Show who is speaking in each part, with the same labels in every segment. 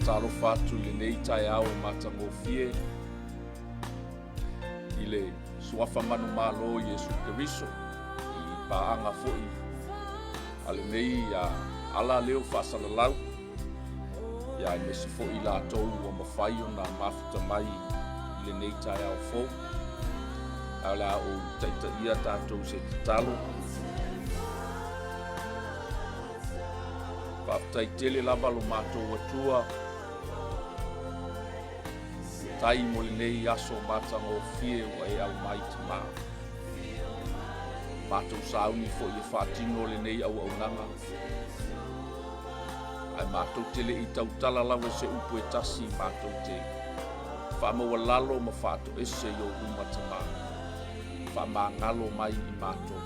Speaker 1: Faatalofa atu i lenei taeao matagofie i le suafa manumalo Iesu Keriso i paaga foi a lenei ala leo faasalalau ia aemaise foi i latou ua mafai ona mafuta mai i lenei taeao fou. Ae o le a ou taitaia tatou se tatalo. Faafetai tele lava lo matou Atua tai mo lenei aso matagofie ua e aumai Tamā. Matou sauni foi e faatino lenei auaunaga. Ae matou te le i tautala lava i se upu e tasi, matou te faamaualalo ma faatoese i ou luma Tamā. Faamagalo mai i matou.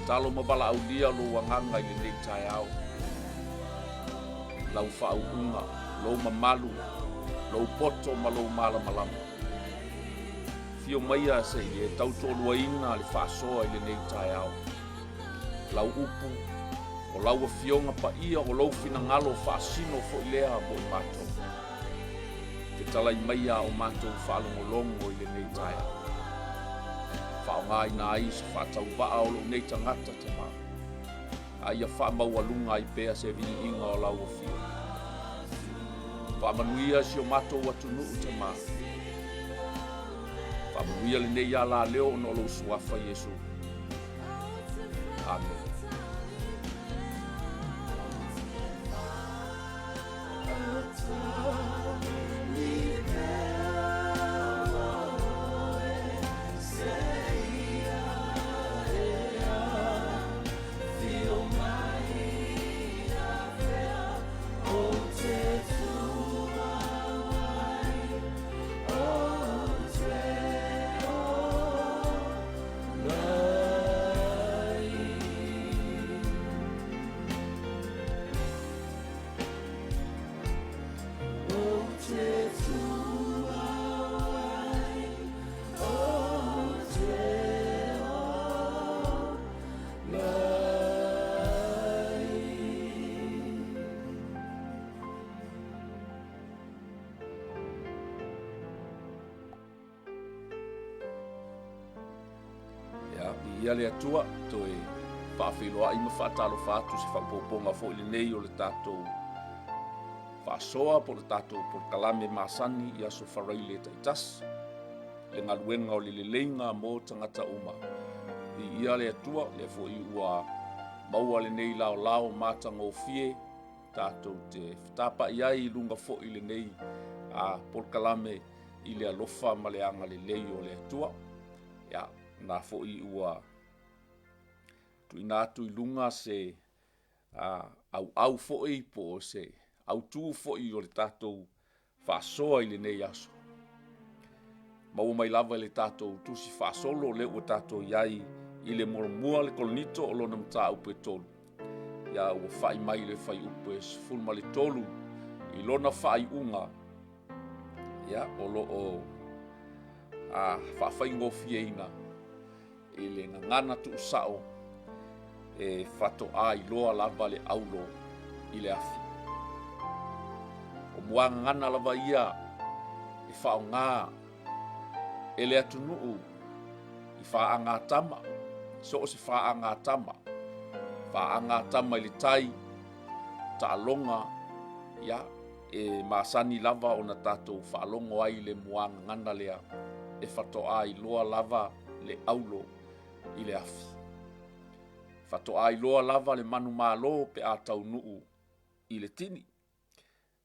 Speaker 1: Talo ma valaaulia lou agaga i lenei taeao. Lau faauuga, lou mamalu, lou poto ma lou malamalama. Fio maia se i e tautoaluaina le faasoa i lenei taeao. Lau upu, o lau afioga paia, o lou finagalo faasino foi lea mo i matou. Fetalai maia o matou faalogologo i lenei taeao. Faaaogaina ai se faatauvaa o lou nei tagata Tamā, a ia faamaualuga ai pea se viiga o lau afioga. Faamanuia si o matou atunuu Tamā. Faamanuia lenei alaleo ona o lou suafa Iesu. Amene. Ia, viia le Atua, toe faafeiloai ma faatalofa atu se faaopoopoga foi lenei o le tatou faasoa po o le tatou polokalame masani i aso Faraile taitasi, le galuega o le leleiga mo tagata uma. Viia le Atua, lea foi ua maua lenei laolao matagofie tatou te fetapa'i ai i luga foi lenei a polokalame i le alofa ma le agalelei o le Atua. Ia, na foi ua tuuina atu i luga se auau foi po o se autū foi o le tatou faasoa i lenei aso. Maua mai lava i le tatou tusi faasolo lea ua tatou i ai i le muamua le Korinito o lona mataupu e 3. Ia ua fa'i mai le fuaiupu e 13 i lona faaiuga, ia o lo o faafaigofieina i le gagana tuusao e faatoa iloa lava le aulo i le afi. O muagagana lava ia e faaaoga e le atunuu i faagatama, so o se faagatama, faagatama i le tai, taaloga, ia, e masani lava ona tatou faalogo ai i le muagagana lea e faatoa iloa lava le aulo i le afi. Faatoa iloa lava le manumalo pe a taunuu i le tini.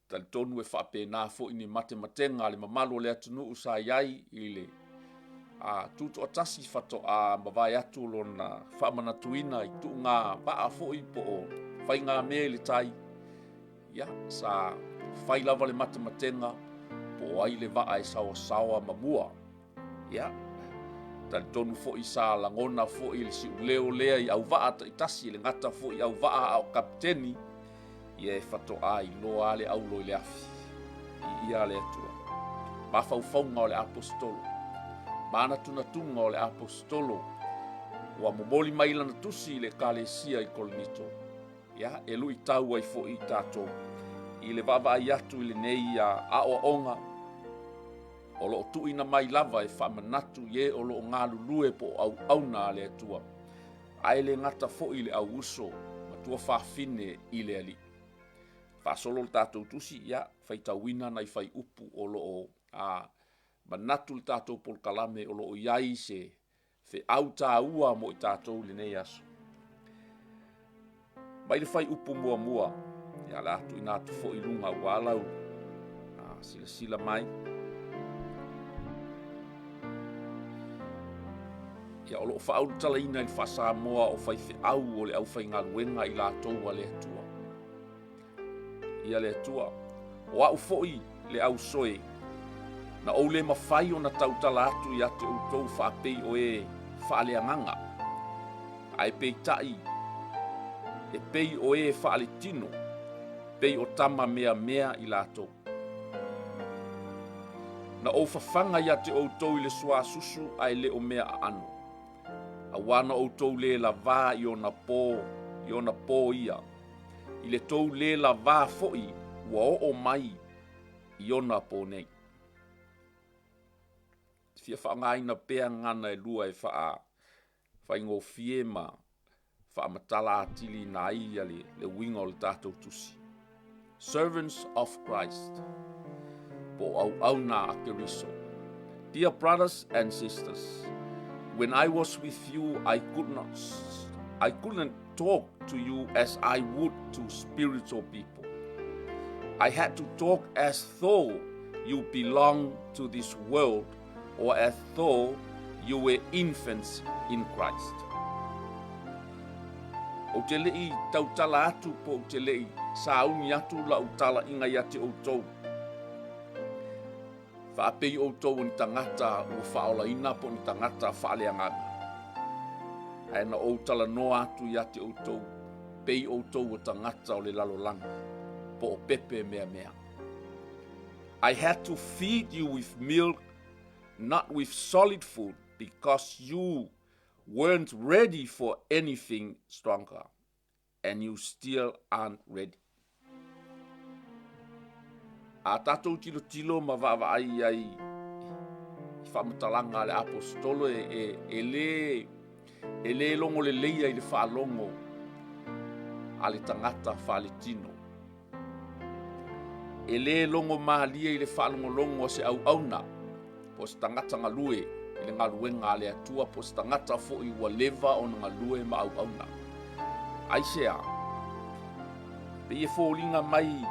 Speaker 1: Talitonu e faapena foi ni matematega a le mamalu o le atunuu sa i ai i le a tutoatasi faatoa mavae atu lona faamanatuina i tuuga vaa foi po o faigamea i le tai. Ia, sa fai lava le matematega po o ai le vaa e saoasaoa ma mua. Ia, talitonu foi sa lagona foi le siuleo lea i auvaa taitasi, le gata foi i auvaa a o kapiteni, ia e faatoa iloa le aulo i le afi. Viia le Atua. Mafaufauga o le Aposetolo, manatunatuga o le Aposetolo, ua momoli mai lana tusi i le Ekalesia i Korinito. Ia, e luitau ai foi i tatou. I le vaavaai atu i lenei aoaoga, o lo o tuuina mai lava e faamanatu i e o lo o galulue po o auauna a le Atua, ae le gata foi i le au uso ma tuafafine i le Alii. Faasolo le tatou tusi, ia, faitauina nai fuaiupu o lo o manatu le tatou polokalame o lo o i ai se feau taua mo i tatou i lenei aso. Mai le fuaiupu muamua, ia le a tuuina atu foi i luga aua lau silasila mai. Ia, o lo o faaulutalaina i le faa-Samoa o faifeau o le aufaigaluega i latou a le Atua. Ia le Atua, o au foi le ausoe, na ou le mafai ona tautala atu ia te outou faapei o e faaleagaga, ae peitai e pei o e faaletino, pei o tama meamea i latou. Na ou fafaga ia te outou i le suasusu ae le o mea aano, auā na outou le lavā i ona pō, i ona pō ia, i le tou le lavā foi ua oo mai i ona pō nei. Fia faaaogaina pea gagana e lua e faafaigofie ma faamatala atili ai ia le uiga o le tatou tusi. Servants of Christ, po o auauna a Keriso. Dear brothers and sisters, when I was with you, I couldn't talk to you as I would to spiritual people. I had to talk as though you belong to this world or as though you were infants in Christ. Ou te le i tautala atu po ou te le i sauni atu lau talaiga ia te outou. Faapei outou o ni tagata ua faaolaina po o ni tagata faaleagaga. Ae na ou talanoa atu ia te outou, pei outou o tagata o le lalolagi, po o pepe meamea. I had to feed you with milk, not with solid food, because you weren't ready for anything stronger, and you still aren't ready. A tatou tilotilo ma vaavaai ai i faamatalaga a le aposetolo e le logo leleia i le faalogo a le tagata faaletino. E le logo malie i le faalogologo a se auauna po o se tagata galue i le galuega a le Atua po o se tagata foi ua leva ona galue ma auauna. Aisea? Pei e foliga mai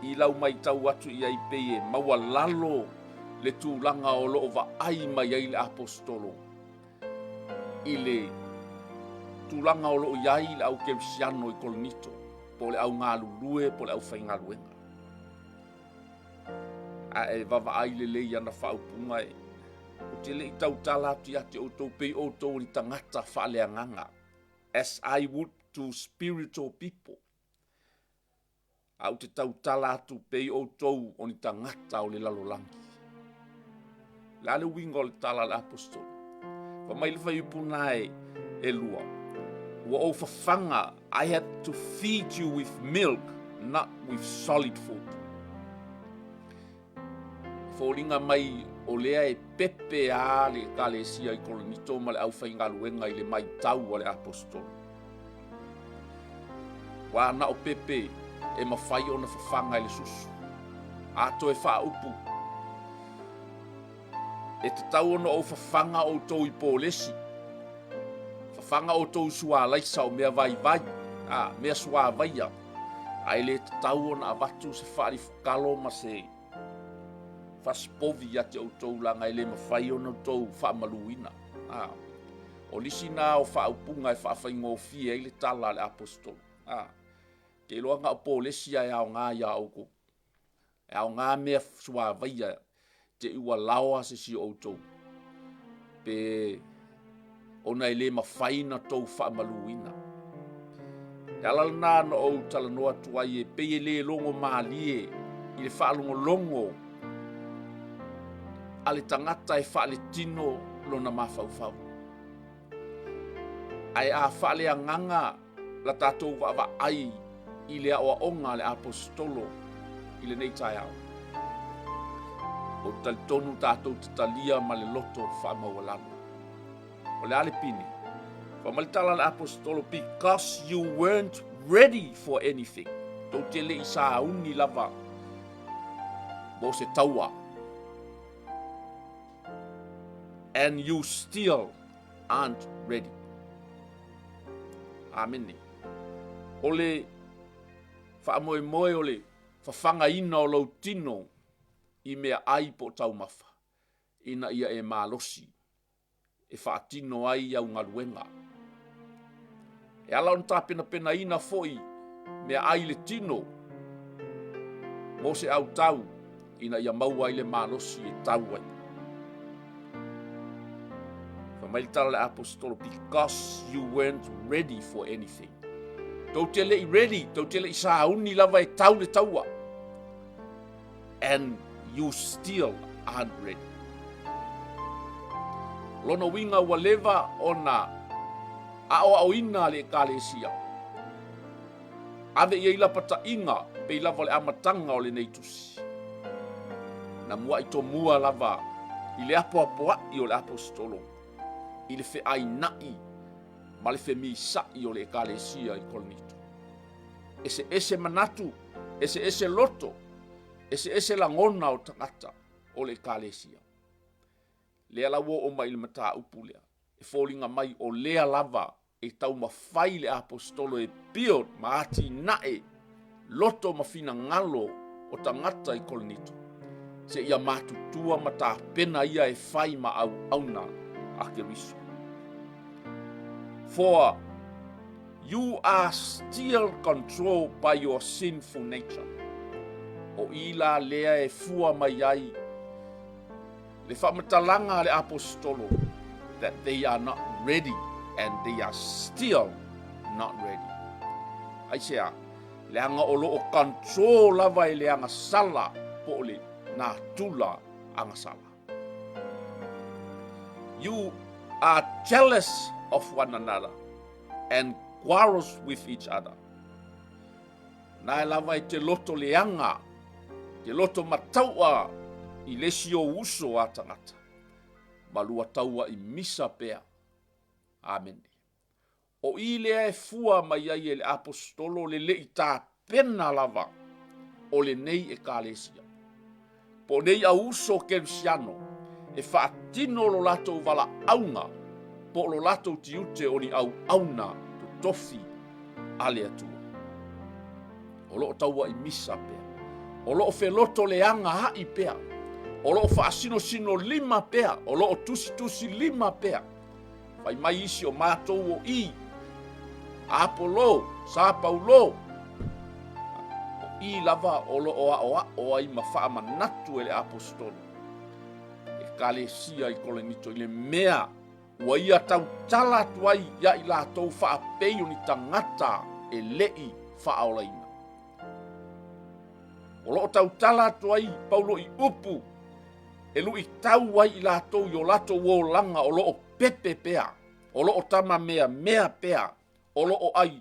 Speaker 1: i lau matau atu i ai pei e maualalo le tulaga o lo o vaai mai ai le aposetolo i le tulaga o lo o i ai le au kerisiano i Korinito, po o le au galulue po o le aufaigaluega. Ae vaavaai lelei ana faaupuga e, ou te le i tautala atu ia te outou pei outou o ni tagata faaleagaga, as I would to spiritual people. A ou te tautala atu pei outou o ni tagata o le lalolagi. Le a le uiga o le tala a le aposetolo? Fai mai le fuaiupu na e lua. Ua ou fafaga, I had to feed you with milk, not with solid food. Foliga mai o lea e pepe a le ekalesia i Korinito ma le aufaigaluega i le matau a le aposetolo. Ua na o pepe e mafai ona fafaga i le susu. A toe faaupu, e tatau ona ou fafaga outou i polesi, fafaga outou i sualaisa o mea vaivai, a, mea suavaia, ae le tatau ona avatu se faalifukalo ma se fasipovi ia te outou laga e le mafai ona outou faamaluina. A, o nisi na o faaupuga e faafaigofie ai le tala a le aposetolo. A, te iloa na o polesi ae aoga ia outou. E aoga mea suavaia te i ua laoa se si o outou. Pe ona e le mafai na tou faamaluina. Le ala lena na ou talanoa atu ai e pei e le logo malie i le faalogologo a le tagata e faaletino lona mafaufau. Ae a faaleagaga la tatou vaavaai i le aoaoga a le aposetolo. i lenei taeao. Ou te talitonu tatou te talia ma le loto faamaualalo. O le a le pine? Fai mai le tala a le Aposetolo, because you weren't ready for anything. Tou te le i sauni lava mo se taua. And you still aren't ready. Amene. O le faamoemoe o le fafagaina o lou tino i mea ai po o taumafa, ina ia e malosi e faatino ai au galuega. E ala ona tapenapenaina foi meaai i le tino mo se autau ina ia maua ai le malosi e tau ai. Fai mai le tala a le Aposetolo, because you weren't ready for anything. Tou te le i ready, tou te le i sauni lava e tau le taua. And you still aren't ready. Lona uiga ua leva ona aoaoina le Ekalesia. Ave i ai lapataiga pei lava o le amataga o lenei tusi. Na muai tomua lava i le apoapoai o le Aposetolo i le feaina'i ma le femisa'i o le Ekalesia i Korinito. Eseese manatu, eseese loto, eseese lagona o tagata o le Ekalesia. Lea la ua oo mai i le mataupu lea, e foliga mai o lea lava e taumafai le Aposetolo e build ma atinae loto ma finagalo o tagata i Korinito, seia matutua ma tapena ia e fai ma auauna a Keriso. For you are still controlled by your sinful nature. O i la lea e fua mai ai le faamatalaga a le Aposetolo that they are not ready and they are still not ready. Aisea? Leaga o lo o control lava e le agasala po o le natura agasala. You are jealous of one another and quarrels with each other. Nae lava e te loto leaga, te loto mataua i le isi ou uso a tagata, ma lua taua i misa pea. Amene. O i lea e fua mai ai e le Aposetolo le leʻi tapena lava o lenei Ekalesia. Po o nei au uso Kerisiano e faatino lo latou valaauga po o lo latou tiute o ni auauna totofi a le Atua. O lo o tauaʻi misa pea. O lo o feloto leaga aʻi pea. O lo o faasinosino lima pea. O lo o tusitusi lima pea. Fai mai isi o matou o i, Apolo, Sa Paulo, o i lava o lo o aʻoaʻo ai ma faamanatu e le Aposetolo Ekalesia i Korinito i le mea ua ia tautala atu ai iā i latou faapei o ni tagata e leʻi faaolaina. O lo o tautala atu ai Paulo i upu e luitau ai i latou i o latou olaga o lo o pepe pea, o lo o tamameamea pea, o lo o ai,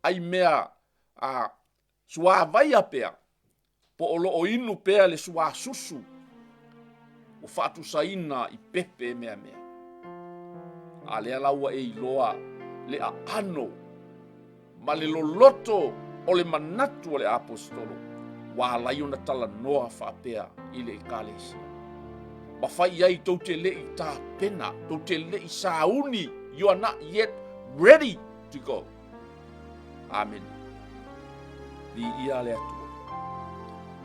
Speaker 1: ai mea a suāvaia pea, po o lo o inu pea le suāsusu ua faatusaina i pepe e meamea. A lea la ua e iloa le aano ma le loloto o le manatu o le Aposetolo, ua ala ai ona talanoa faapea i le Ekalesia. Ma fai i ai tou te le i tapena, tou te le i sauni, you are not yet ready to go. Amene. Viia le Atua.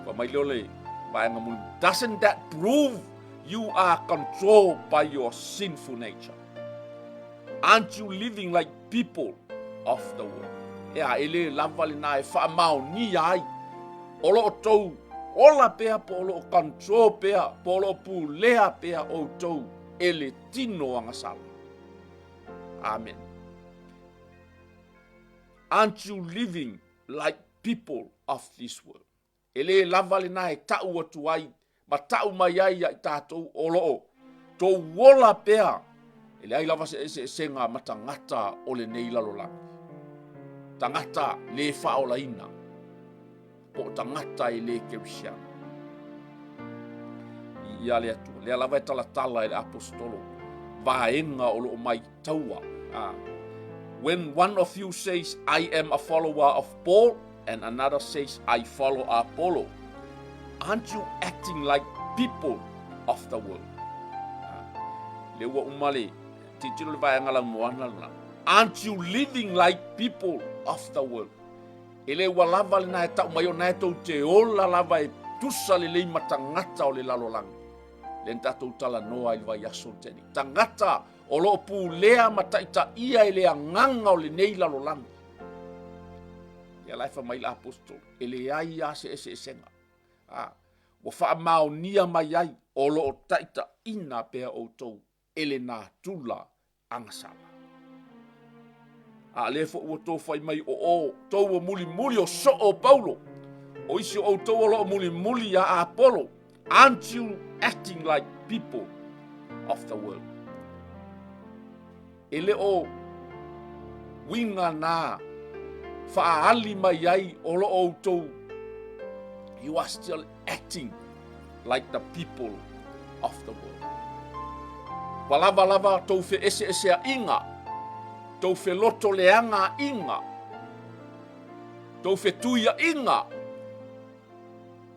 Speaker 1: Fai mai lea o le vaega mulimuli. Doesn't that prove you are controlled by your sinful nature? Aren't you living like people of the world? Ea, e le lava lena e faamaonia ai o lo o tou ola pea po o lo o control pea po o lo o pulea pea outou e le tino agasala. Amen. Aren't you living like people of this world? E le lava lena e taʻu atu ai ma taʻu mai ai ia i tatou o lo o tou ola pea, e leai lava se eseesega ma tagata o lenei lalolagi, tagata le faaolaina. Po o tagata e le kerisiano. Viia le Atua. Lea lava e talatala e le aposetolo vaega o lo o maitaua. Ah. When one of you says, I am a follower of Paul, and another says, I follow Apollo, aren't you acting like people of the world? Ah. Le ua uma le titilo le vaega lanumoana lena. Aren't you living like people of the world? E le ua lava lena e tau mai o na e tou te ola lava e tusa lelei ma tagata o le lalolagi. Lea na tatou talanoa i le vaiaso na tea nei. Tagata o lo o pulea ma taitaia e le agaga o lenei lalolagi. Ia la e fai mai le apostolo, e leai lava se eseesega. A, ua faamaonia mai ai o lo o taitaiina pea outou e le natura agasala. A lea foi ua outou fai mai o outou o mulimuli o soo o Paulo, o isi o outou o lo o mulimuli ia Apolo. Aren't you acting like people of the world? E le o uiga na faaali mai ai o lo o outou you are still acting like the people of the world. Ua lava lava tou feeseeseaiga, tou felotoleagaiga, tou fetuiaiga,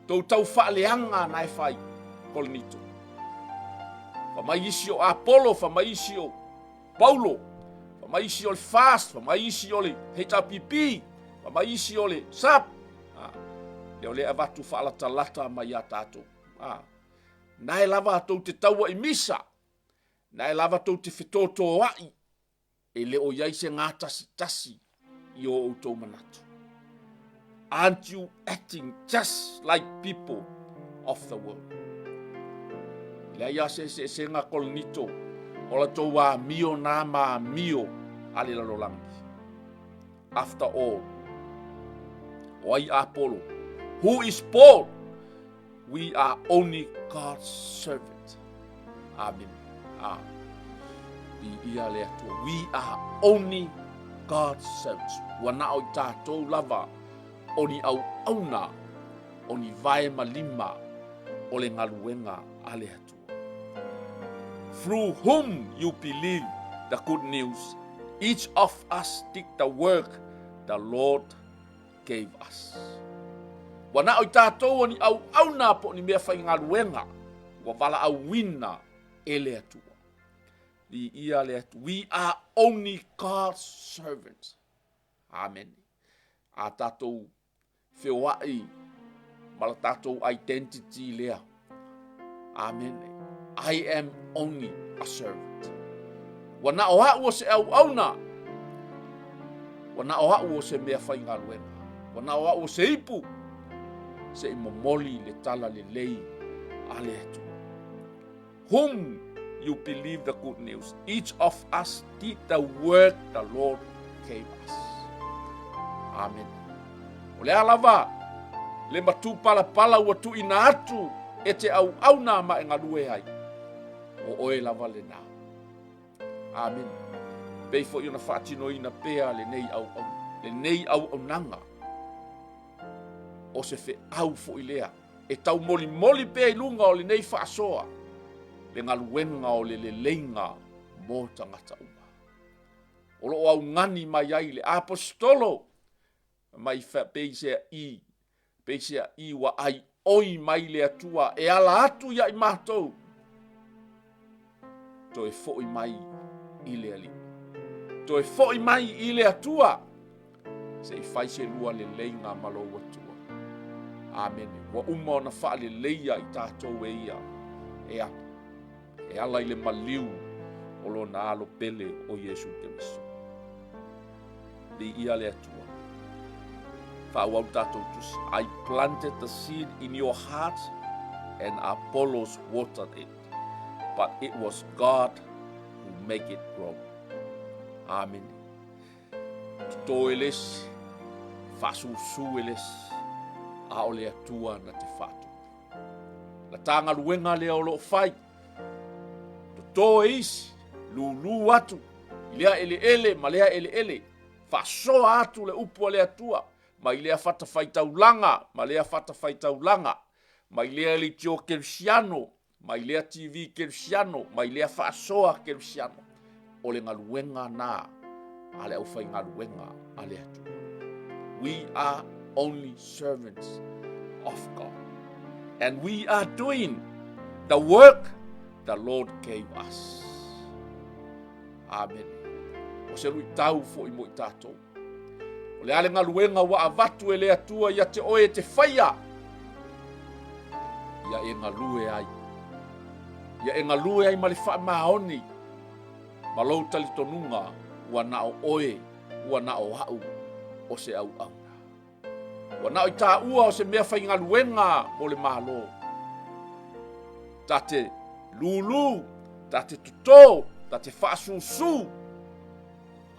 Speaker 1: tou taufaaleaga na e fai, Korinito. Fa mai isi o Apolo, fa mai isi o Paulo, fa mai isi o le FAST, fa mai isi o le HRPP, fa mai isi o le SAP. Ah, lea o lea avatu faalatalata mai ia tatou. Ah, nae lava tou te taua i misa, nae lava tou te fetotoai, e le o iai se gatasitasi i o outou manatu. Aren't you acting just like people of the world? Leai a se eseesega Korinito, o la tou amio nā ma amio a le lalolagi. After all, o ai Apolo? Who is Paul? We are only God's servant. Amen. Ah. Viia le Atua. We are only God's servants. Ua na o i tātou lava o ni auauna, o ni vae ma lima o le galuega a le Atua. Through whom you believe the good news, each of us did the work the Lord gave us. Ua na o i tātou o ni auauna po o ni mea faigaluega ua valaauina e le Atua. Viia le Atua. We are only God's servants. Amen. A tātou feoai ma la tātou identity lea. Amen. I am only a servant. Ua na o au o se auauna. Ua na o au o se mea faigaluega. Ua na o au o se ipu. Se i momoli le tala lelei a le Atua. Whom you believe the good news. Each of us did the work the Lord gave us. Amen. O le a lava le matupalapala ua tuuina atu e te auauna ma e galue ai, o oe lava lena. Amen. Pei foi ona faatinoina pea lenei auauna, lenei auaunaga o se feau foi lea e taumolimoli pea i luga o lenei faasoa le galuega o le leleiga mo tagata uma. O lo o augani mai ai le aposetolo mai peiseai, peiseai ua aioi mai le Atua e ala atu ia i matou, toe foi mai i le Alii. Toe foi mai i le Atua, se i fai se lua leleiga ma lou Atua. Amene. Ua uma ona faaleleia i tatou e ia, e ala, e ala i le maliu o lona alo pele o Iesu Keriso. Viia le Atua. Faaauau le tatou tusi. I planted the seed in your heart and Apollos watered it, but it was God who make it grow. Amene. Toto e le isi, faasusu e le isi, a o le Atua na te faatupu. La ta galuega lea o lo o fai, toto e isi, lūlū atu i lea eleele ma lea eleele, faasoa atu le upu a le Atua, mai lea fatafaitaulaga ma lea fatafaitaulaga, mai lea leitio kerisiano mai lea TV kerisiano, mai lea faasoa kerisiano. O le galuega na a le aufaigaluega a le Atua. We are only servants of God. And we are doing the work the Lord gave us. Amen. O se luitau foi mo i tatou. O le a le galuega ua avatu e le Atua ia te oe e te faia, ia e galue ai. Ia e galue ai ma le faamaoni ma lou talitonuga ua na o oe, ua na o au o se auauna. Ua na o i tāua o se mea faigaluega mo le Malo. Ta te lūlū, ta te totō, ta te faasūsū,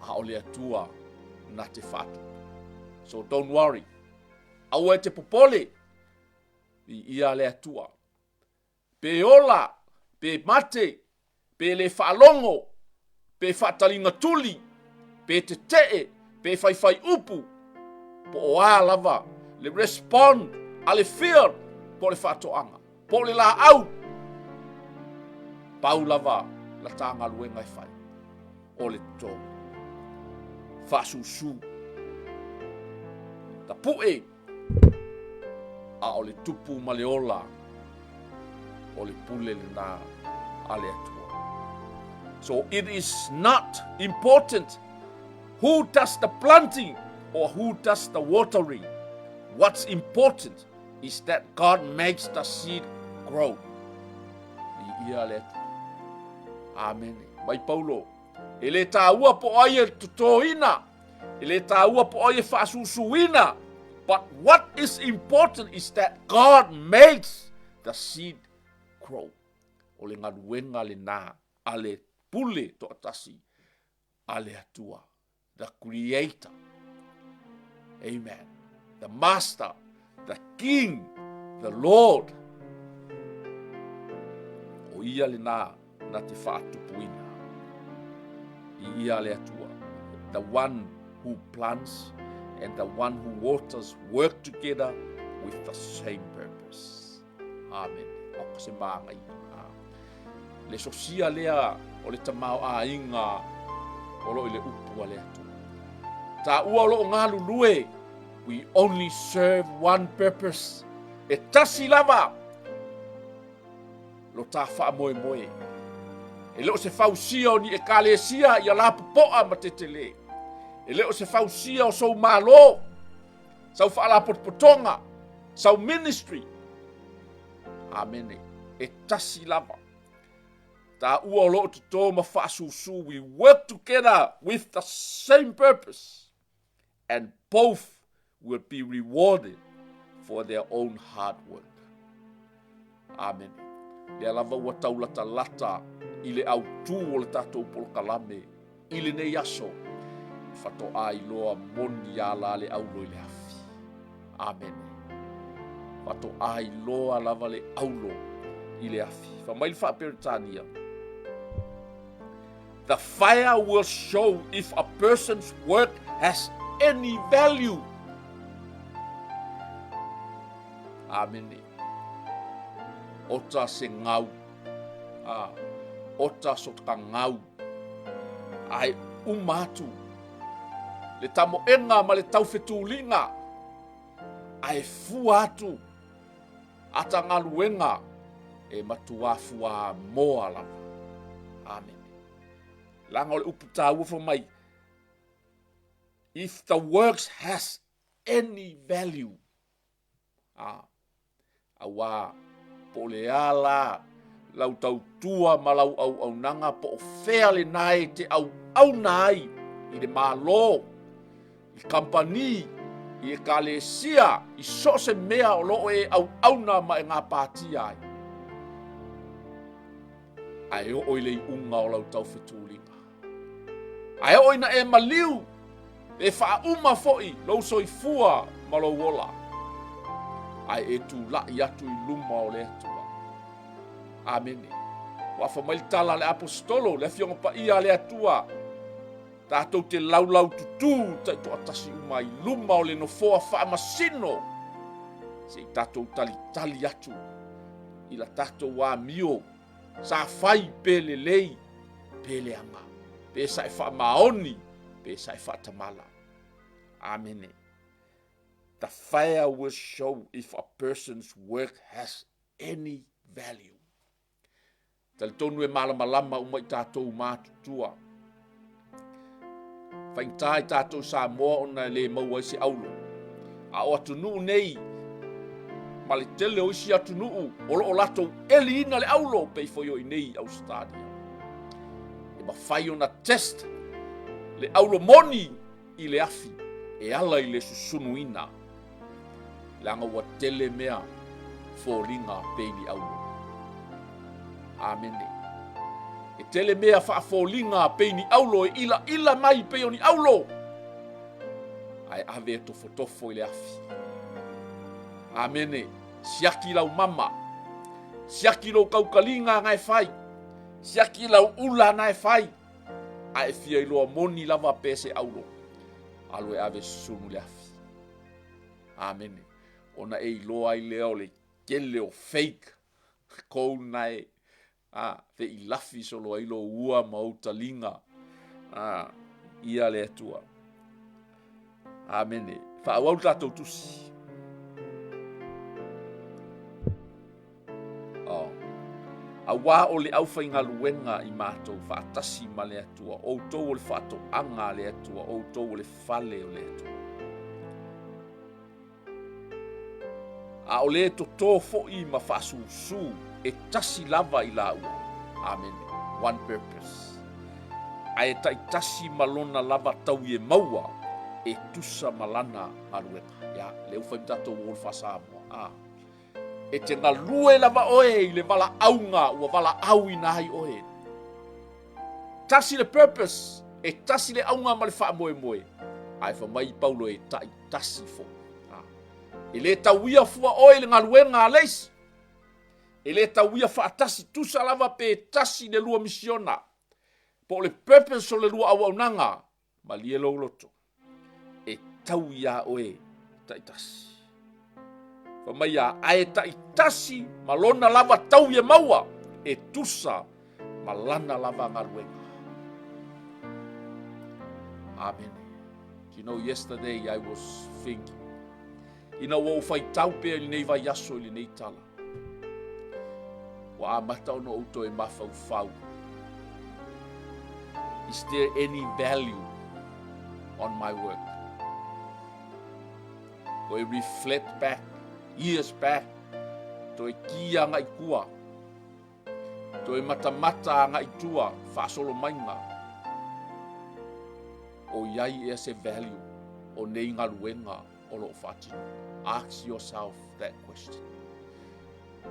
Speaker 1: a o le Atua na te faatupu. So don't worry. Aua e te popole, i ia le Atua. Pe ola, pe mate, pe le faalogo, pe faataliga tuli, pe tetee, pe faifai upu, po o a lava le respond a le field po o le faatoaga, po o le laau, pau lava la ta galuega e fai, o le toto. Faasusu, tapu'e, a o le tupu ma le ola o le pule lena a le Atua. So it is not important who does the planting or who does the watering. What's important is that God makes the seed grow. I ia le Atua. Amen. Mai Paulo, e le tāua po ai e totōina, e le tāua po ai e faasusuina, but what is important is that God makes the seed grow. O le galuega lena a le pule toatasi a le Atua, the Creator. Amen. The Master, the King, the Lord. O ia lena na te faatupuina. I ia le Atua. The one who plants and the one who waters work together with the same purpose. Amen. O ka se māngai. Le sosia lea o le tamaoaiga o lo i le upu a le Atua. Tāua o loo galulue, we only serve one purpose. E tasi lava lo tā faamoemoe. E le o se fausia o ni ekalesia ia lapopoa ma tetele. E le o se fausia o sou malo, sau faalapotopotoga, sau ministry. Amene. E tasi lava. Tāua o loo totō ma faasusu. We work together with the same purpose and both will be rewarded for their own hard work. Amene. Lea lava ua taulatalata i le autū o le tatou polokalame i lenei aso, e faatoa iloa moni a la le aulo i le afi. Amene. Faatoa iloa lava le aulo i le afi. Fa mai le Faaperetania, The fire will show if a person's work has any value. Amene. Ota se ngau. Ah, ota so ka ngau. Ae uma atu le tamoega ma le taufetuliga, ae fua atu ata galuega e matuā fuamoa lava. Amene. Leaga o le upu taua fai mai, if the works has any value. A, auā, po o le a la lau tautua ma lau auaunaga po o fea lena e te auauna ai i le Malo, i kamupani, i ekalesia, i so o se mea o lo o e auauna ma e gapatia ai. Ae oo i le iuga o lau taufetuliga. Ae oo ina e maliu, e faauma foi lou soifua ma lou ola, ae e tulai atu i luma o le Atua. Amene. Ua afa mai le tala a le Aposetolo, le Afioga Paia a le Atua. Tatou te laulaututū taitoatasi uma i luma o le nofoa faamasino se i tatou talitali atu i la tatou amio sa fai pe lelei pe leaga, pe sa e faamaoni pe sa e faatamala. Amene. The fire will show if a person's work has any value. Talitonu e malamalama uma i tatou matutua. Faigata i tatou Samoa ona e le maua ai se aulo. A o atunuu nei ma le tele o isi atunuu o lo o latou eliina le aulo pei foi o i nei i Ausetalia. E mafai ona test le aulo moni i le afi e ala i le susunuina, leaga ua tele mea foliga pei ni aulo. Amene. E tele mea faafoliga pei ni aulo e ilaila mai pei o ni aulo, ae ave e tofotofo i le afi. Amene. Siaki lau mama, siaki lou kaukaliga na e fai, siaki lau ula na e fai, A e fia iloa moni lava pe se aulo, alu e ave susunu le afi. Amene. Ona e iloa ai lea o le tele o fake kou na e a, fe i lafi solo ai lou ua ma ou taliga. A, ia le Atua. Amene. Faaauau le tatou tusi. Oh. Auā o le aufaigaluega i matou faatasi ma le Atua, outou o le faatoaga a le Atua, outou o le fale o le Atua. A o le toto foi ma faasusu e tasi lava i laua. Amene. One purpose. Ae taitasi ma lona lava taui e maua e tusa ma lana galuega. Ia, lea ua fai ma tatou uo le faa-Samoa. Ah. E te galue lava oe i le valaauga ua valaauina ai oe. Tasi le purpose, e tasi le auga ma le faamoemoe, ae fai mai Paulo e taitasi foi. E le tauia fua oe i le galuega a le isi. E le tauia faatasi, tusa lava pe tasi le lua misiona. Po o le purpose o le lua auaunaga, Malie lou loto, e tau iā oe taitasi. Fai mai ia, ae taitasi ma lona lava taui e maua, e tusa ma lana lava galuega. Amene. Do you know, yesterday I was thinking, ina ua ou faitau pea i lenei vaiaso i lenei tala, Ua amata ona ou toe mafaufau. Is there any value on my work? Toe reflect back, years back, toe ki agai tua, toe matamata agai tua, faasolo maiga. O iai ea se value o nei galuega o lo o faatino? Ask yourself that question.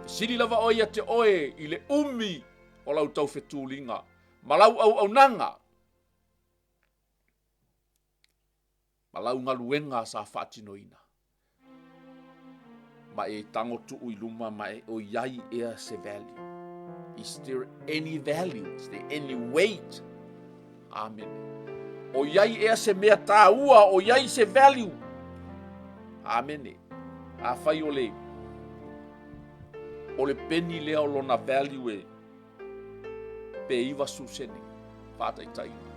Speaker 1: Fesili lava oe ia te oe i le umi o lau taufetuliga ma lau auaunaga ma lau galuega sa faatinoina. Ma e tago tuu i luma ma e o iai ea se value. Is there any value? Is there any weight? Amene. O iai ea se mea tāua, o iai se value. Amene. Afai o le o le peni lea o lona value e pe 90 sene faataitaiga.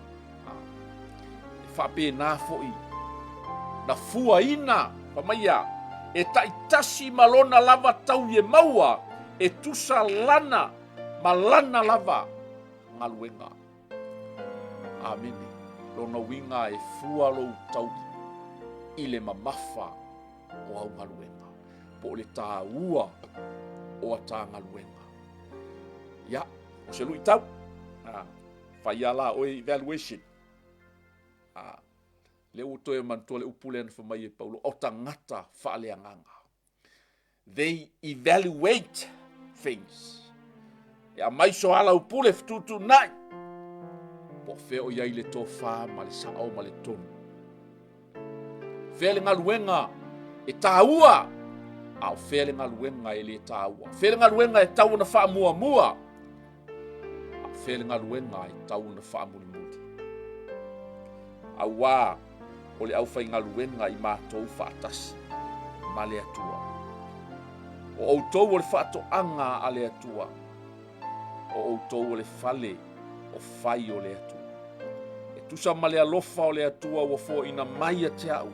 Speaker 1: E faapena foi na fuaina fai mai ia e taitasi ma lona lava taui e maua e tusa lana ma lana lava galuega. Amene. Lona uiga e fua lou taui i le mamafa o au galuega, po o le tāua o a tā galuega. Ia, o se luitau, a, fai a la oe evaluation. A, lea ua toe manatua le upu lea na fai mai e Paulo, o tagata faaleagaga. They evaluate things. E aumai soalaupule fetuutuunai po o fea o i ai le tofa ma le sao ma le tonu. Fea le galuega e tāua, a o fea le galuega e le tāua. Fea le galuega e tau ona faamuamua, a o fea le galuega e tau ona faamulimuli. Auā o le aufaigaluega i matou faatasi ma le Atua. O outou o le faatoaga a le Atua, o outou o le fale o fai o le Atua. E tusa ma le alofa o le Atua ua foaina mai ia te au,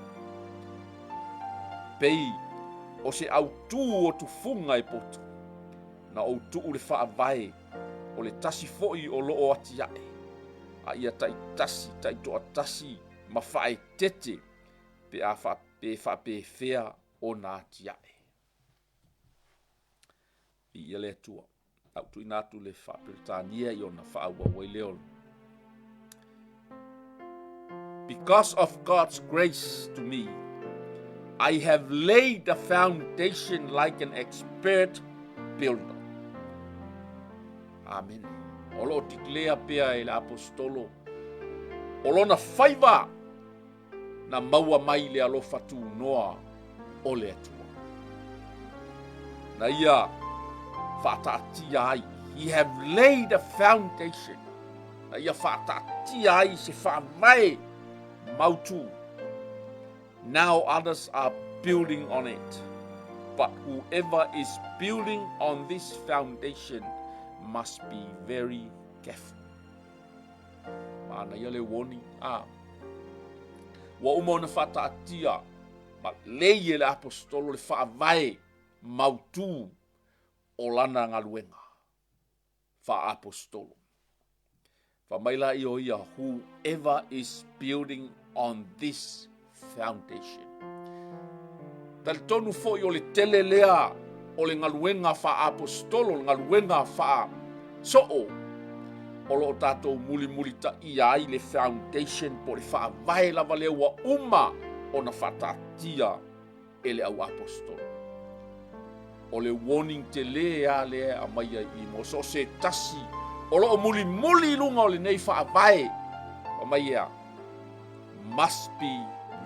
Speaker 1: pei o se autū o tufuga e poto, na ou tuu le faavae o le tasi foi o lo o atiae, a ia taitasi taitoatasi ma faaeteete pe a pe faapefea ona atiae. Viia le Atua. A ua tuuina atu le faa-Peretania i ona faaauau ai lea o Because of God's grace to me, I have laid the foundation like an expert builder. Amene. O lo o declare pea e le Aposetolo, o lona faiva na maua mai le alofa tunoa o le Atua. Na ia faataatia ai, he have laid a foundation, na ia faataatia ai se faavae mautu. Now others are building on it, but whoever is building on this foundation must be very careful. Manaia le uoni, a. Ua uma ona faataatia ma lei e le Aposetolo le faavae mautu o lana galuega faa-Aposetolo. Fai mai la ia o ia, whoever is building on this foundation. Talitonu foi o le tele lea o le galuega faa-Aposetolo, le galuega faa-soo, o lo o tatou mulimulitaia ai le foundation po o le faavae lava lea ua uma ona faataatia e le au Aposetolo. O le warning tele lava lea e aumaia i i mo so o se tasi o lo o mulimuli i luga o lenei faavae, fai mai e a? Must be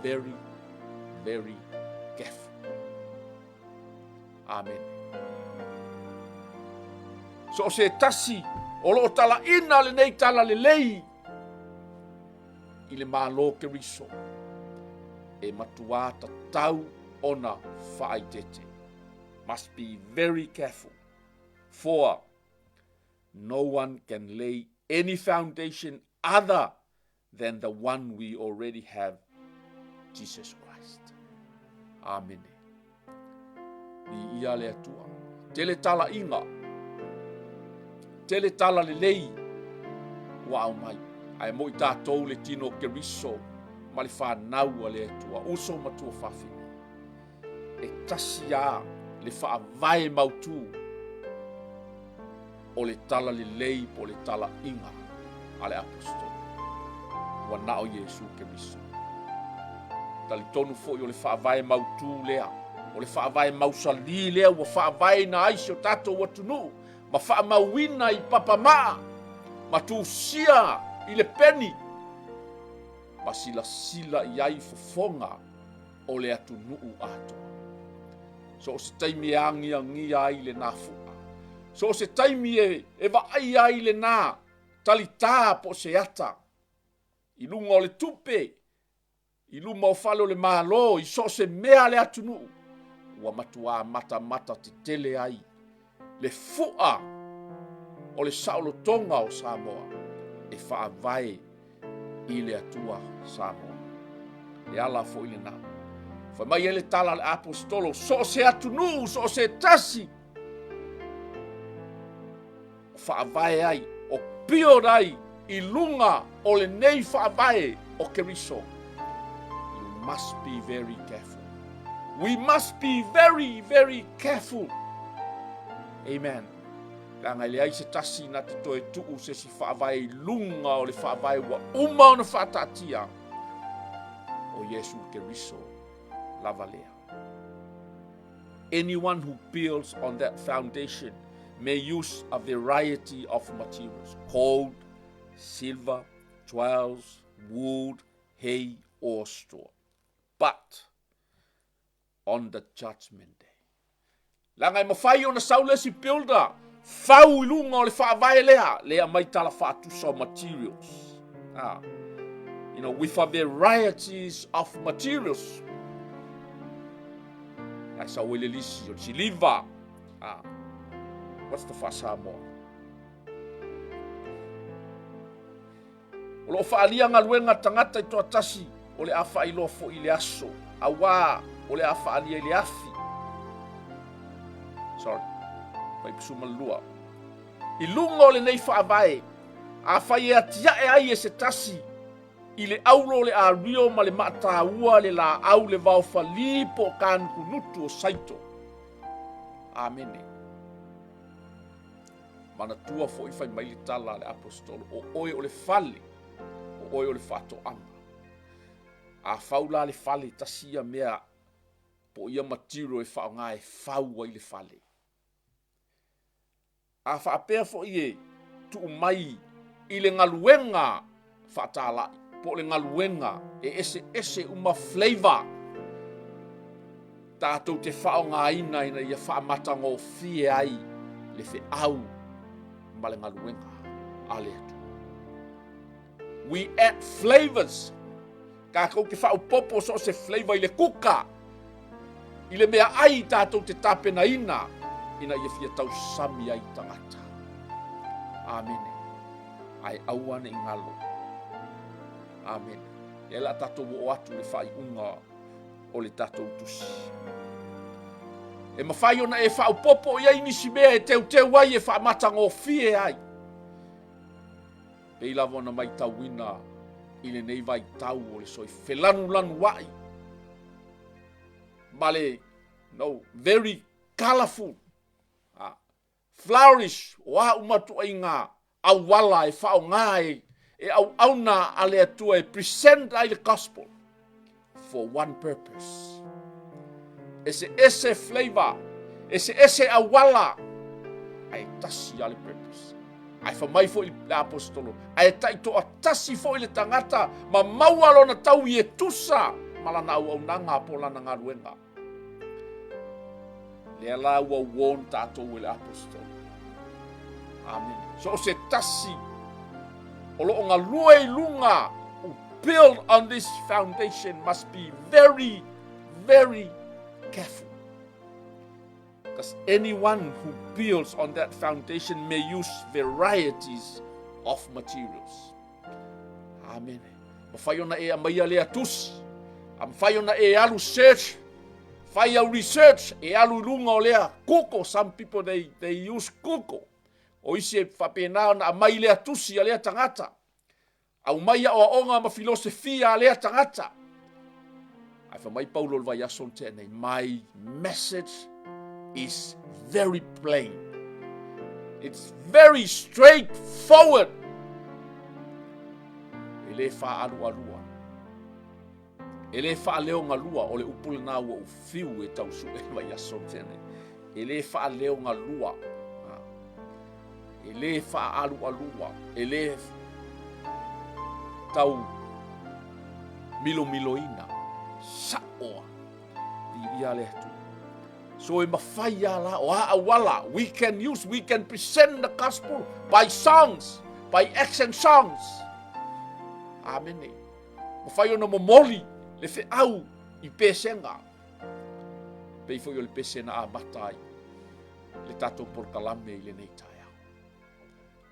Speaker 1: very, very careful. Amene. So o se tasi o lo o talaina lenei talalelei i le Malo Keriso e matuā tatau ona faaeteete. Must be very careful, for no one can lay any foundation other than the one we already have, Jesus Christ. Amene. Viia le Atua. Tele talaiga, tele tala lelei ua aumai. Ae moi tatou le tino o Keriso ma le fanau a le Atua, uso ma tuafafine. E tasi a le faavae mautu o le tala lelei po o le talaiga a le Aposetolo, ua na o Iesu Keriso. Talitonu foi o le faavae mautu lea, o le faavae mausali lea ua faavaeina ai si o tatou atunuu ma faamauina i papamaa ma tusia i le peni ma silasila i ai fofoga o le atunuu atoa. So o se taimi e agiagia ai lena fu'a, so o se taimi e, e vaaia ai lena talitā po o se ata i luga o le tupe, i luma o fale o le Malo, i so o se mea a le atunuu, ua matuā matamata tetele ai le fu'a o le saolotoga o Samoa e faavae i le Atua Samoa. Le ala foi lena. Fai mai ai le tala a le Aposetolo, so o se atunuu, so o se tasi, o faavae ai, o build ai i luga o lenei faavae o Keriso. You must be very careful. We must be very, very careful. Amen. Leaga e leai se tasi na te toe tuu se isi faavae i luga o le faavae ua uma ona faataatia o Iesu Keriso lava lea. Anyone who builds on that foundation may use a variety of materials, gold, silver, tiles, wood, hay or straw. But on the judgment day. Leaga e mafai ona sau le isi builder fau i luga o le faavae lea, lea mai tala faatusa o materials. Ah. You know, with a varieties of materials. Ai sau ai le lisi o le siliva. Ah, what's the faa-Samoa? O lo o faaalia galuega a tagata i toatasi, o le a faailoa foi i le aso, auā o le a faaalia i le afi. Sorry. Faipusumalua. I luga o lenei faavae, afai e atiae ai e se tasi i le auro o le ario ma le maataua, le laau, le vaofalī po o kanukunutu o Saito. Amene. Manatua foi fai mai le tala a le Aposetolo, o oe o le fale, o oe o le faatoaga. A fau la le fale, tasi ia mea po o ia material e faaaoga e fau ai le fale. A faapea foi e tuu mai i le galuega faatalai po o le galuega e eseese uma flavor tatou te faaaogaina ina ia faamatagofie ai le feau ma le galuega a le Atua. We add flavors. Tatou te faaopoopo so o se flavor i le kuka, i le meaai tatou te tapenaina ina ia fia tausami ai tagata. Amene. Ae aua ne i galo. Amene. Lea o le a tatou oo atu i le faaiuga o le tatou tusi. E mafai ona e faaopoopo i ai nisi mea e teuteu ai e faamatagofie ai. Pei lava ona matauina i lenei vaitau o le soifua felanulanuai ma le no, very colorful, ah, flourish, o a uma ituaiga auala e faaaoga e, e auauna a le Atua e present ai le gospel for one purpose. Eseese flavor, eseese auala, ae tasi lava le purpose. Ae fai mai foi le aposetolo, ae taitoatasi foi le tagata ma maua lona taui e tusa ma lana auaunaga po o lana galuega. Lea la ua warn tatou e le aposetolo. Amene. So o se tasi o lo o galue i luga who build on this foundation must be very, very careful. Because anyone who builds on that foundation may use varieties of materials. Amene. Mafai ona e aumaia lea tusi. A mafai ona e alu search, fai au research, e alu i luga o lea Google. Some people they, they use Google. O isi e faapena ona aumai lea tusi a lea tagata. Aumai aoaoga ma filosofia a lea tagata. Ae fai mai Paulo i le vaiaso na tea nei, my message is very plain. It's very straightforward. E le faaalualua. E le faaleogalua, o le upu lena ua ou fiu e tau sue i le vaiaso na tea nei. E le faaleogalua. E le faaalualua, e le tau milomiloina, sa'o a viia le Atua. So e mafai a la, o a auala, we can use, we can present the gospel by songs, by action songs. Amene. Mafai ona momoli le feau i pesega. Pei foi o le pese na amata ai le tatou polokalame i lenei taeao.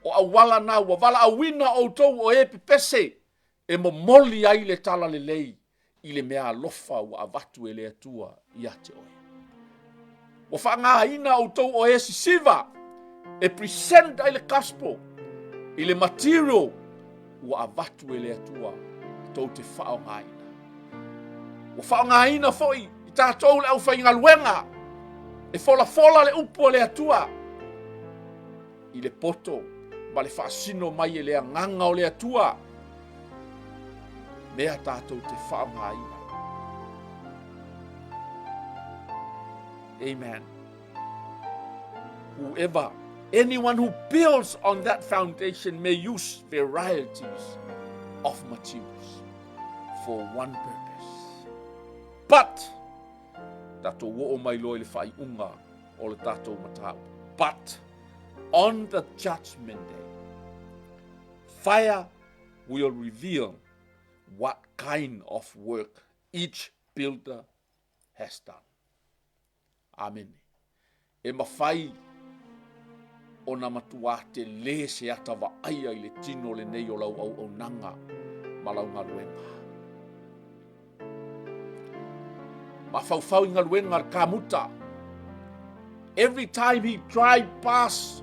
Speaker 1: O auala na ua valaauina outou o e pepese e momoli ai le talalelei i le mea alofa ua avatu e le Atua ia te oe. Ua faagaina outou o e sisiva e present ai le gospel i le material ua avatu e le Atua tou te faaaogaina. Ua faaaogaina foi i tatou le aufaigaluega e folafola le upu a le Atua i le poto ma le faasino mai e le agaga o le Atua mea tatou te faaaogaina. Amen. Whoever, anyone who builds on that foundation may use varieties of materials for one purpose. But, tatou oo mai loa i le faaiuga o le tatou mataupu. But, on the judgment day, fire will reveal what kind of work each builder has done. Amene. E mafai ona matuā telē se ata vaaia i le tino lenei o lau auaunaga ma lau galuega. Mafaufau i galuega a le kamuta. Every time he drive past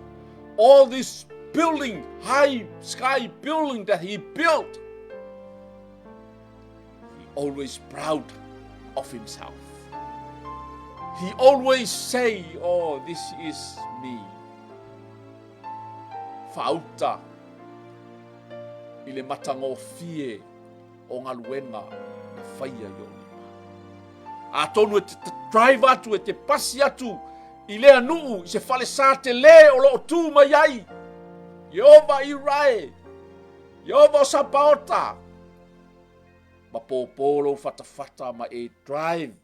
Speaker 1: all this building, high sky building that he built, he always proud of himself. He always say, oh, this is me. Faauta i le matagofie o galuega na faia i ou lima. Atonu e te drive atu, e te pasi atu i lea nuu, i se falesa telē o lo o tū mai ai. Ieova Irae, Ieova o Sapaota, ma pōpō lou fatafata ma e drive.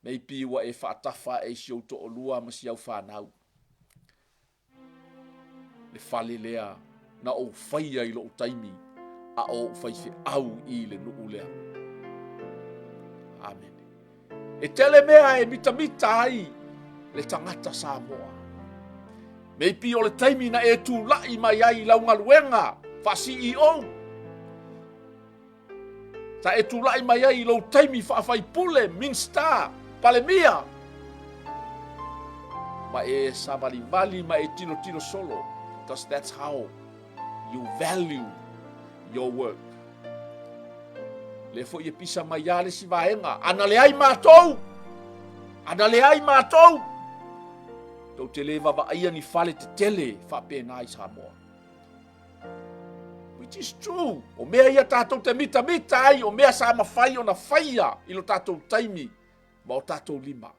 Speaker 1: Maybe ua e faatafa ae i si ou toʻolua ma si au fanau. Le fale lea na ou faia i loʻu taimi a o ou faifeau i le nuu lea. Amene. E tele mea e mitamita ai le tagata Samoa. Maybe o le taimi na e tulaʻi mai ai i lau galuega faa-CEO. Sa e tulai mai ai i lou taimi faafaipule, Minista, Palemia, ma e savalivali ma e tilotilo solo, because that's how you value your work. Lea foi e pisa mai lava le isi vaega, ana leai matou, ana leai matou, tou te le vavaaia ni fale tetele faapena i Samoa. Which is true. O mea ia tatou te mitamita ai, o mea sa mafai ona faia i lo tatou taimi ma o tatou lima.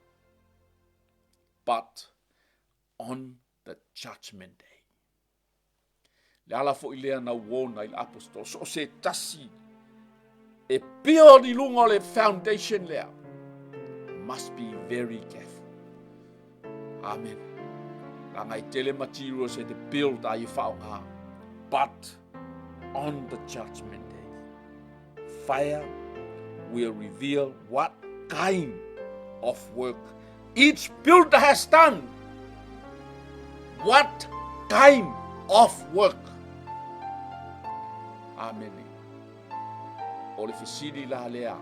Speaker 1: But on the judgment day. Le ala foi lea na uona i le apostolo, so o se tasi e build i luga o le foundation lea, must be very careful. Amen. Leaga e tele materials e te build ai e whaonga. But on the judgment day, fire will reveal what kind of work each builder has done. What kind of work. Amen. O le fesili la lea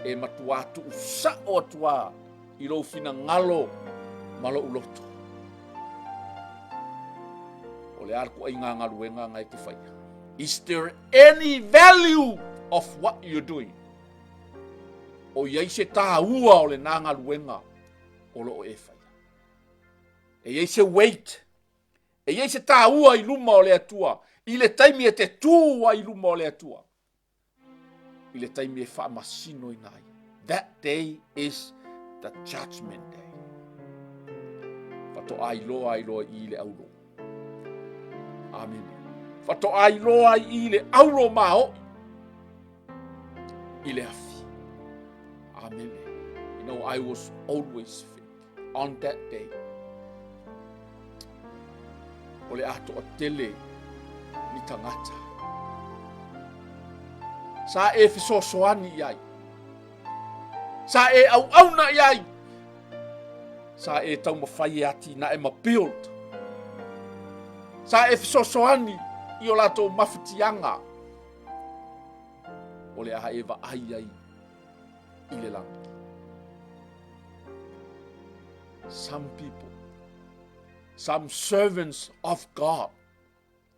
Speaker 1: e matuā tuusao atu a i lou finagalo ma lou loto. O le a le ituaiga galuega na e te faia? Is there any value of what you're doing? O i ai se tāua o lenā galuega o lo o e faia? E i ai se weight? E i ai se tāua i luma o le Atua i le taimi e te tū ai i luma o le Atua? I le taimi e faamasinoina ai. That day is the judgment day. Faatoa iloa ai loa i le aulo. Amene. Faatoa iloa ai i le aulo maoʻi i le afi. Amene. You know, I was always think on that day. O le a toatele ni tagata. Sa e fesoasoani i ai. Sa e auauna i ai. Sa e taumafai e atinae ma build. Sa e fesoasoani i o latou mafatiaga. O le a e vaai ai i le lagi. Some people, some servants of God,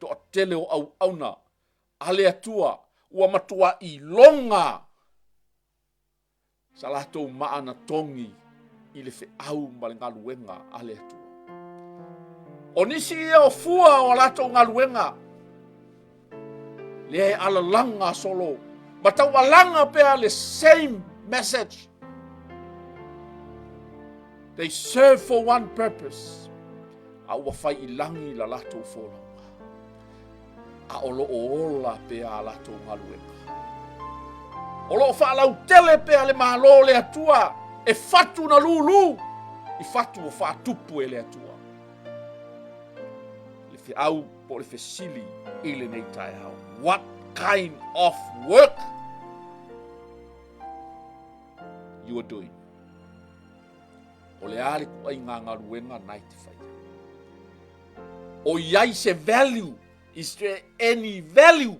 Speaker 1: toatele o auauna a le Atua ua matua iloga sa latou maana togi i le feau ma le galuega a le Atua. O nisi ia o fua o a latou galuega, lea e alalaga solo, ma taualaga pea le same message. They serve for one purpose, a ua fai i lagi la latou folauga, a o lo o ola pea a latou galuega. O lo o faalautele pea le Malo o le Atua e fatu na lūlū i fatu o faatupu e le Atua. Le feau po o le fesili i lenei taeao. What kind of work you are doing? O le a le ituaiga galuega na e te faia? O i ai se value? Is there any value?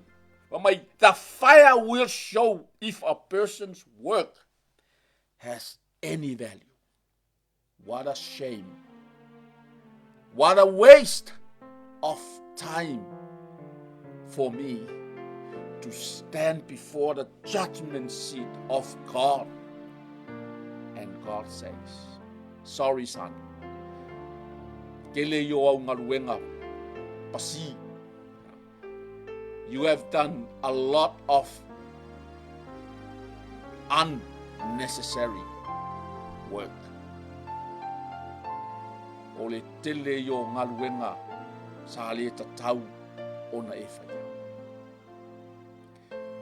Speaker 1: Fai mai, the fire will show if a person's work has any value. What a shame. What a waste of time for me to stand before the judgment seat of God. And God says, sorry son, tele i o au galuega pasi. You have done a lot of unnecessary work. O le tele i o galuega sa le tatau ona e faia.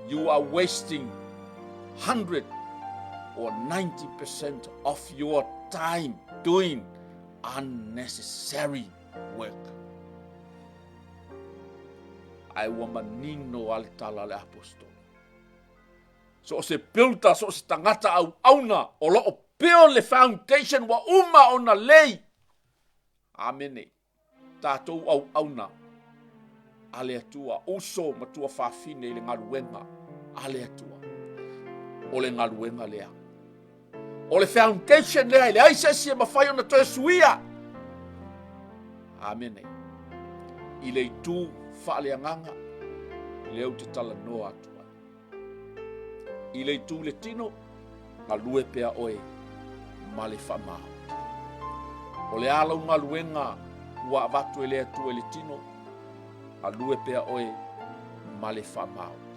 Speaker 1: You are wasting 100 or 90% of your time doing unnecessary work. Ae ua manino a le tala a le Aposetolo. So o se builder, so o se tagata auauna o lo o build le foundation ua uma ona lei. Amene. Tatou auauna a le Atua, uso ma tuafafine i le galuega a le Atua. O le galuega lea. O le foundation lea e leai se isi e mafai ona toe suia. Amene. I le itu faaleagaga, lea ou te talanoa atu ai. I le itu le tino, galue pea oe ma le faamaoni. O le a lau galuega ua avatu e le Atua i le tino, galue pea oe ma le faamaoni.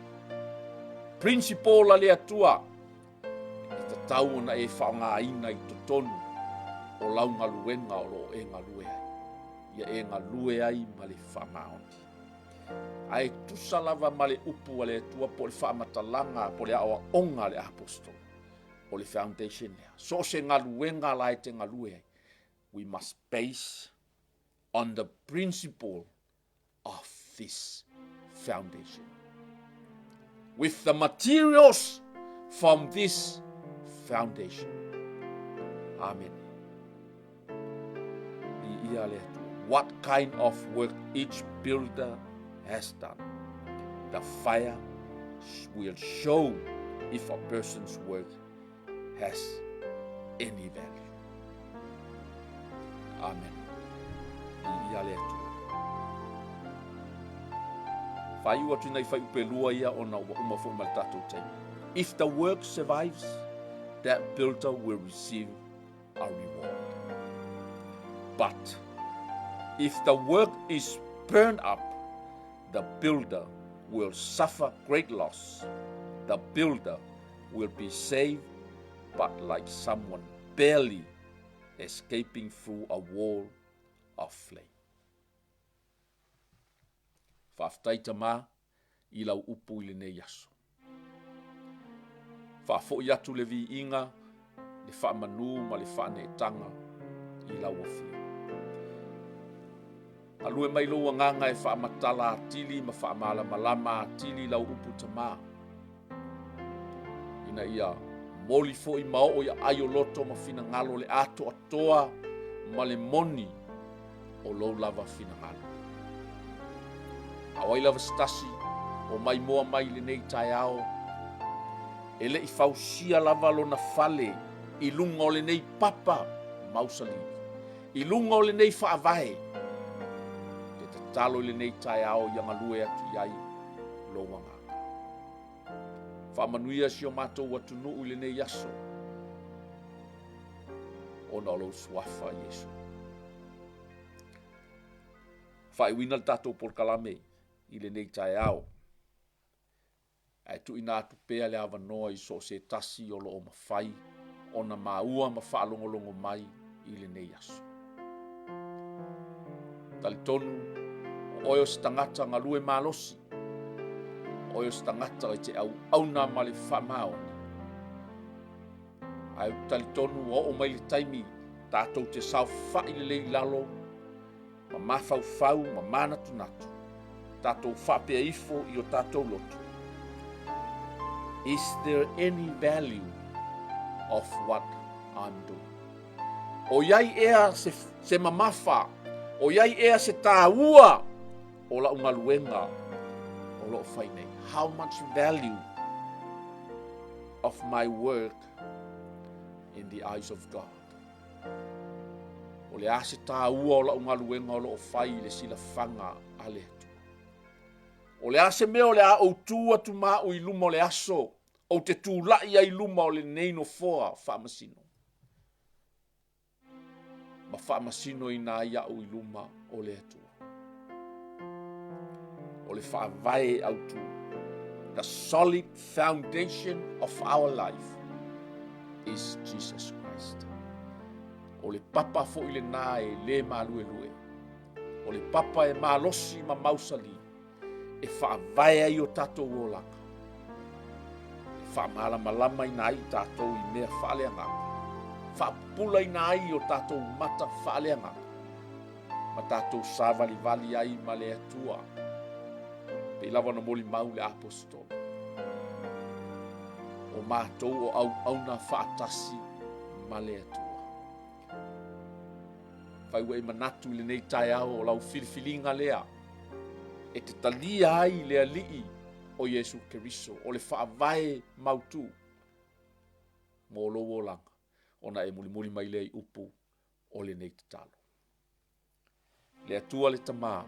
Speaker 1: Principle a le Atua, E tatau ona e faaaogaina i totonu o lau galuega o lo o e galue ai, ia e galue ai ma le faamaoni. Ae tusa lava ma le upu a le Atua po o le faamatalaga po o le aoaoga a le Aposetolo, o le foundation lea. So o se galuega la e te galue ai, we must base on the principle of this foundation. With the materials from this foundation. Amen. I ia le Atua. What kind of work each builder has done. The fire will show if a person's work has any value. Amen. I ia le Atua. Faaiu atu ina i fuaiupu e 2 ia ona ua uma foi ma le tatou taimi. If the work survives, that builder will receive a reward. But if the work is burned up, the builder will suffer great loss. The builder will be saved, but like someone barely escaping through a wall of flame. Faafetai Tama i lau upu i lenei aso. Faafoi atu le viiga, le faamanu ma le faaneetaga i lau afio. Galue mai lou agaga e faamatala atili ma faamalamalama atili lau upu Tama, ina ia moli foi ma oo i aai o loto ma finagalo le atoatoa ma le moni o lou lava finagalo. A o ai lava se tasi o maimoa mai i lenei taeao, e le i fausia lava lona fale i luga o lenei papa mausali, i luga o lenei faavae, te tatalo i lenei taeao ia galue atu i ai lou agaga. Faamanuia si o matou atunuu i lenei aso, ona o lou suafa, Iesu. Faaiuina le tatou polokalame i lenei taeao, ae tuuina atu pea le avanoa i so o se tasi o lo o mafai ona maua ma faalogologo mai i lenei aso. Talitonu, o oe o se tagata galue malosi, o oe o se tagata e te auauna ma le faamaoni. Ae ou te talitonu ua oo mai le taimi tatou te saofai lelei i lalo ma mafaufau ma manatunatu, tatou faapea ifo i o tatou loto. Is there any value of what I'm doing? O i ai ea se, se mamafa, o i ai ea se tāua o lau galuega o loo fai nei? How much value of my work in the eyes of God? O le a se tāua o lau galuega o loo fai i le silafaga a le Atua? O le a se mea o le a ou tu atu ma au i luma o le aso ou te tulai ai i luma o lenei nofoa faamasino ma faamasinoina ai au i luma o le Atua? O le faavae autu, the solid foundation of our life is Jesus Christ. O le papa foi lena e le maluelue. O le papa e malosi ma mausali e faavae ai o tatou olaga, e faamalamalamaina ai i tatou i mea faaleagaga, faapupulaina ai o tatou mata faaleagaga, ma tatou savalivali ai ma le Atua, pei lava ona molimau le aposetolo, o matou o auauna faatasi ma le Atua. Fai ua e manatu i lenei taeao o lau filifiliga lea e te talia ai le Alii o Iesu Keriso, o le faavae mautu mo lou olaga, ona e mulimuli mai lea i upu o lenei tatalo. Le Atua le Tama,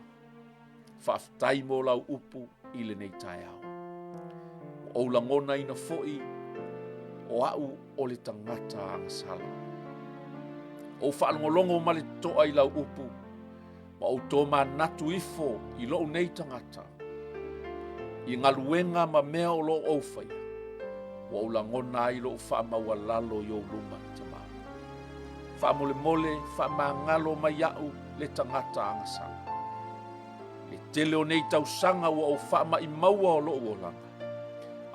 Speaker 1: faafetai mo lau upu i lenei taeao. Ua ou lagonaina foi o au o le tagata agasala. Ou faalogologo ma le totoa i lau upu, ma ou tomanatu ifo i lou nei tagata, i galuega ma mea o lo o ou faia, ua ou lagona ai lou faamaualalo i ou luma, Tama. Faamolemole, faamagalo mai au le tagata agasala. Le tele o nei tausaga ua ou faamaimaua o lou olaga,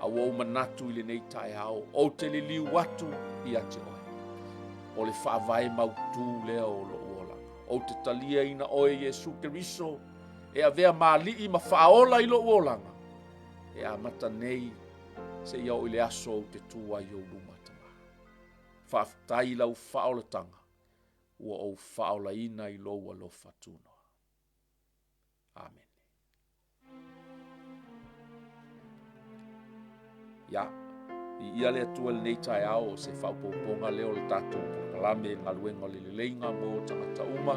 Speaker 1: a ua ou manatu i lenei taeao, ou te liliu atu ia te oe. O le faavae mautu lea o lou olaga. Ou te taliaina oe Iesu Keriso e avea ma alii ma faaola i lou olaga, e amata nei seia oo i le aso ou te tu ai i ou luma, Tama. Faafetai i lau faaolataga ua ou faaolaina i lou alofa tunoa. Amene. Ia, viia le Atua i lenei taeao o se faaopoopoga lea o le tatou polokalame i le galuega o le leleiga mo tagata uma.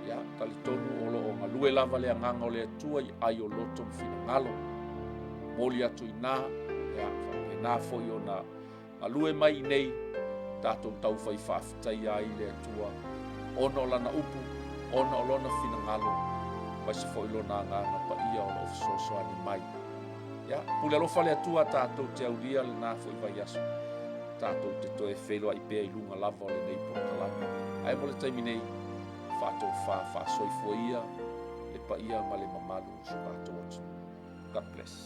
Speaker 1: Ia, talitonu o lo o galue lava le agaga o le Atua i ai o loto ma finagalo. Momoli atu i ina, ia, faapena foi ona Galue mai i nei, tatou taufai faafetaia ai le Atua ona o Lana upu, ona o Lona finagalo, aemaise foi Lona Agaga Paia o lo o fesoasoani mai. Ia, pule alofa le Atua tatou te aulia lena foi vaiaso, tatou te toe feiloai pea i luga lava o lenei polokalame. Ae mo le taimi nei, faatofa faasoifua ia le paia ma le mamalu o so tatou atunuu. God bless.